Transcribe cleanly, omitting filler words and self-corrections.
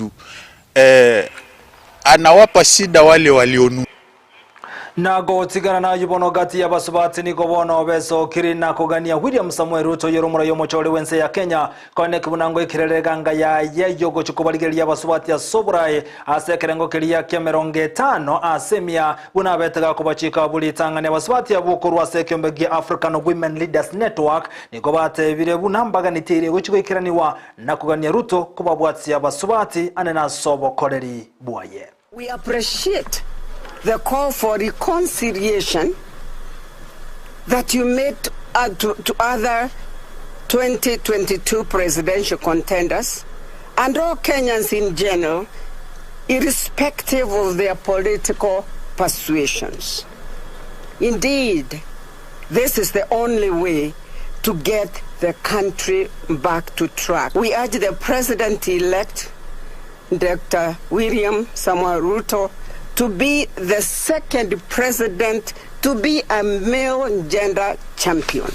tu eh, anawapa shida wale walionunua. Na gotigana nayio bono gati y'abasubati nigo bono besokiri na kogania William Samoei Ruto oyore omorai omochore bw'ense ya Kenya koeneki buna ngoikerere eganga yaye y'ogochia kobarigereria abasubati ase oborai ase ekerengo keria ki'emerongo etano ase emia buna abete gakobachika abwo ritang'ani abasubati abwo korwa ase ekeombe gia African Women Leaders Network nigo batebire buna mbaganitirie gochia goikeranigwa na kogania Ruto kobabwatia abasubati ane nase obokoreri bwaye. We appreciate the call for reconciliation that you made to, to other 2022 presidential contenders and all Kenyans in general, irrespective of their political persuasions. Indeed, this is the only way to get the country back to track. We urge the president-elect, Dr. William Samoei Ruto, to be the second president to be a male gender champion.